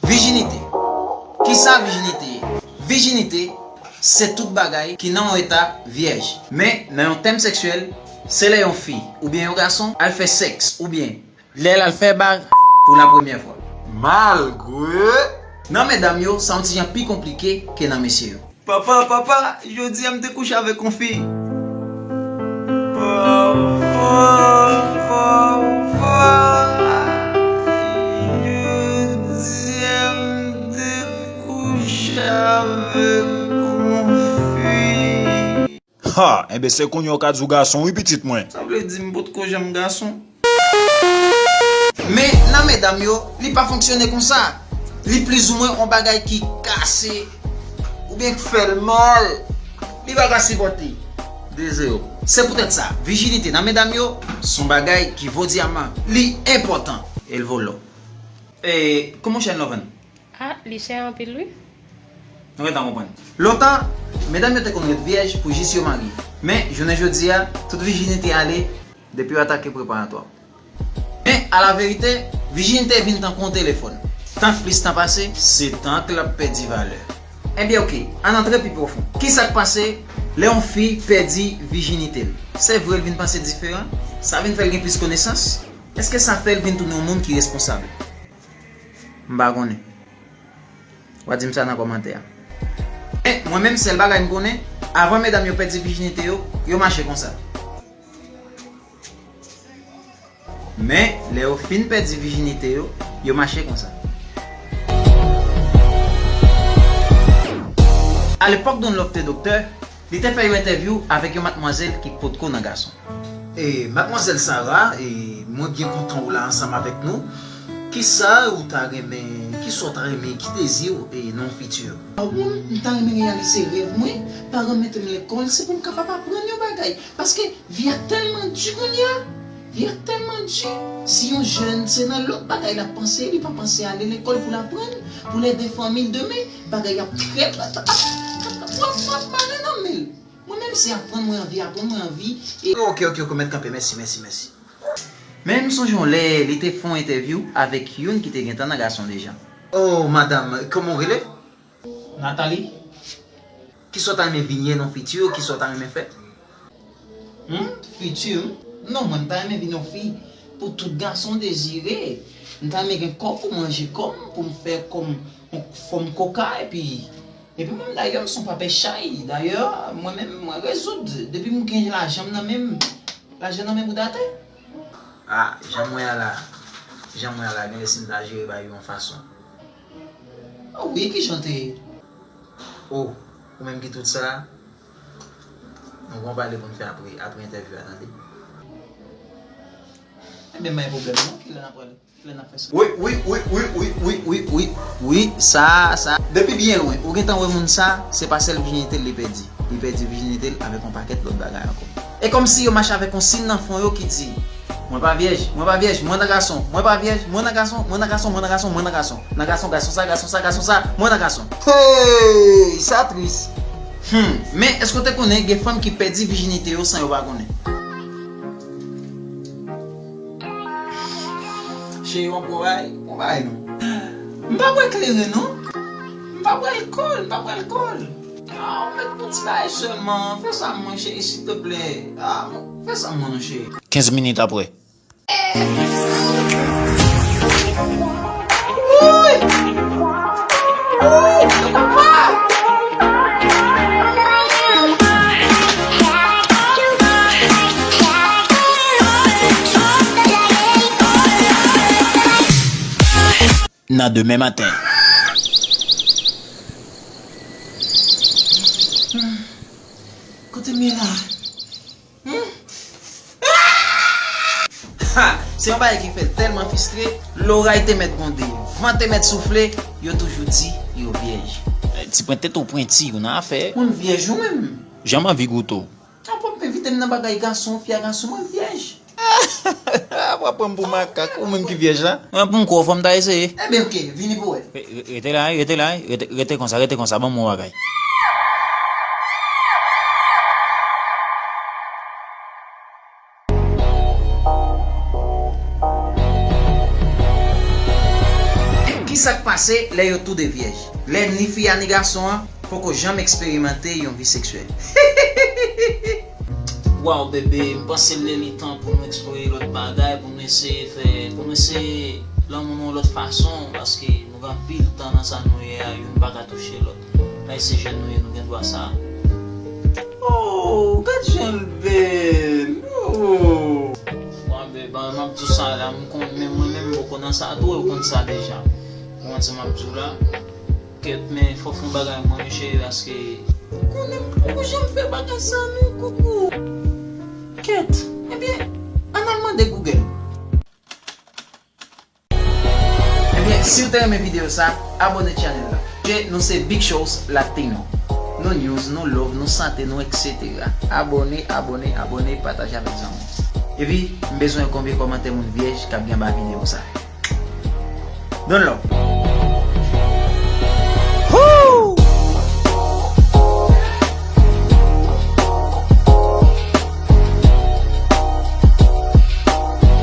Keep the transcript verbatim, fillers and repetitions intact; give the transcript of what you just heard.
Vijinite. Kisa vijinite ye? Vijinite, se tout bagay ki nan yon eta vyèj. Men, nan yon tèm seksyèl, se lè yon fi oubyen yon gason al fè sèks oubyen lè l al fè bak pou la premyè fwa. Malgre. Nan medam yo, sa yon ti jan pi konplike ke nan mesye yo. Papa, papa, jodi a m te kouche avèk yon fi. Papa, papa, jodi a m te kouche avèk yon fi. Ha, enben se kounye a w ka di w gason wi pitit mwen. Sa vle di m potko janm gason? Men nan medam yo, li pa fonksyone konsa. Li plizoumwen yon bagay ki kase oubyen k fè l mal. Li pa ka sipòte. De zewo. Se poutèt sa, vijinite nan medam yo, se yon bagay ki vo dyaman. Li enpòtan. E l vo lò. E, kòman w chèn lò vann? Ah, li chè anpil wi. Nou gentan konprann. Lontan, medam yo te konn ret vyèj pou jis yo marye. Men, jounen jodi a, tout vijinite ale depi yo atake preparatwa. Men, alaverite, vijinite vin tankou yon telefòn. Tank plis tan pase, se tank l ap pèdi valè. Ebyen, oke, ann antre pi pwofon. Kisa k pase lè yon fi pèdi vijinite l? Se vre l vin panse diferan? Sa vin fè l gen plis konesans? Èske sa fè l vin tounen yon moun ki responsab? M pa konnen. W a di m sa nan kòmantè a. Men, mwen menm, sèl bagay m konnen, avan medam yo pèdi vijinite yo, yo mache konsa. Men, lè yo fin pèdi vijinite yo, yo mache konsa. Alepòk Don Love te doktè, li te fè yon entèvyou avèk yon madmwazèl ki potko nan gason. E, madmwazèl Sara, e, mwen byen kontan ou la ansanm avèk nou. Kisa ou ta renmen, ki sa w ta renmen, ki dezi w, e, nan yon fiti? A, mwen, m ta renmen reyalize rèv mwen, paran m mete m lekòl, se pou m kapab aprann yon bagay. Paske vi a tèlman di kounye a, vi a tèlman di. Si yon jèn, se nan lòt bagay l ap panse, li pa panse ale lekòl pou l aprann, pou l ede fanmi l demen, bagay ap trè, ap, ap, ap, w ap, w ap mare nan men l. Mwen menm se aprann mwen anvi, aprann mwen anvi. E... Ok, ok, ok, mèt kanpe, mèsi, mèsi, mèsi. Men m sonje yon lè li te fè yon entèvyou avèk youn ki te gentan nan gason deja. Oh, madanm, kòman w rele? Nathalie. Kisa w ta renmen vin ye nan fiti, kisa w ta renmen fè? Hmm, fiti? Non, mwen m ta renmen vin yon fi pou tout gason dezire. M ta renmen gen kòb pou manje kò m, pou m fè kò m yon fòm koka, epi Epi mwen, dayè, m se yon papè chay. Dayè, mwen menm, mwen rezoud. Depi m gen lajan m nan men m, lajan nan men bout atè. Ah, jan m wè a la, jan m wè a la, genlè si m ta jere bagay yo yon fason. Ah wi, kijan te ye? Oh, ou menm ki tout sa? Nou gon pale pou n fè apre, apre entèvyou a, tande? Ebyen, pa gen pwoblèm non, kilè n ap prale? Wi, wi, wi, wi, wi, wi, wi, wi, wi, sa, sa. Depi byen lwen, ou gentan wè moun sa, se pa sèl vijinite l li pèdi. Li pèdi vijinite l avèk yon pakèt lòt bagay ankò. E kòmsi yo mache avèk yon siy nan fwon yo ki di, mwen pa vyèj, mwen pa vyèj, mwen nan gason, mwen pa vyèj, mwen nan gason, mwen nan gason, mwen nan gason, mwen nan gason. Nan gason, gason sa, gason sa, gason sa, mwen nan gason. Hey, sa tris. Hmm, men èske w te konnen gen fanm ki pèdi vijinite yo san yo pa konnen? Cheri, w ap pran bagay? Pran bagay non. M pa bwè kleren non. M pa bwè alkòl, m pa bwè alkòl. Ah, ou mèt pran ti bagay sèlman. Fè sa mwen, cheri, silteplè. Ah, fè sa mwen non, cheri. Kenz minit apre. Nan demen maten. Kote m ye la? Hmm? Ha! Se yon bagay ki fè l tèlman fistre, loray te mèt gwonde, van te mèt soufle, yo toujou di yo vyèj. Eh, ti pwente tou pwenti, ou nan afè. Mwen m vyèj ou menm? Jan m anvi goute w. Apre w ap envite m nan bagay gason, fi a gason, mwen vyèj. W ap pran m pou makak, ou menm ki vyèj la. Mwen pou m kwè w, fò m ta eseye. Ebyen, oke, vini pou wè. Re-, re-, rete la, rete la, rete, rete konsa, rete konsa, ban m yon bagay. Kisa k pa Se lè yo tou de vyèj. Lè ni fi a ni gason an poko janm eksperimante yon vi seksyèl. Waw bebe, m panse l lè li tan pou nou eksplore lòt bagay, pou nou eseye fè, pou nou eseye lanmou nou yon lòt fason, paske nou gen anpil tan nan sa nou ye a, youn pa ka touche lòt. Menm si jèn nou ye, nou gen dwa sa. Oh, gad jan l bèl. Oh. Bon, bebe, m ap di w sa la, m konn, men mwen menm m poko nan sa tou, ou konn sa deja. Ou konn sa m ap di w la? Kèt, men fò w fè yon bagay mwen, cheri, paske ou konnen m poko janm fè bagay sa non, koukou. Kèt, ebyen, ann al mande Google. Ebyen, si w te renmen videyo sa, abòne channel la. Ke nou se Big Shows Latino. Nou news, nou love, nou sante, nou et cetera. Abòne, abòne, abòne, pataje avèk zanmi w. Epi, m bezwen konbyen kòmantè moun vyèj k ap gen anba videyo sa. Don love.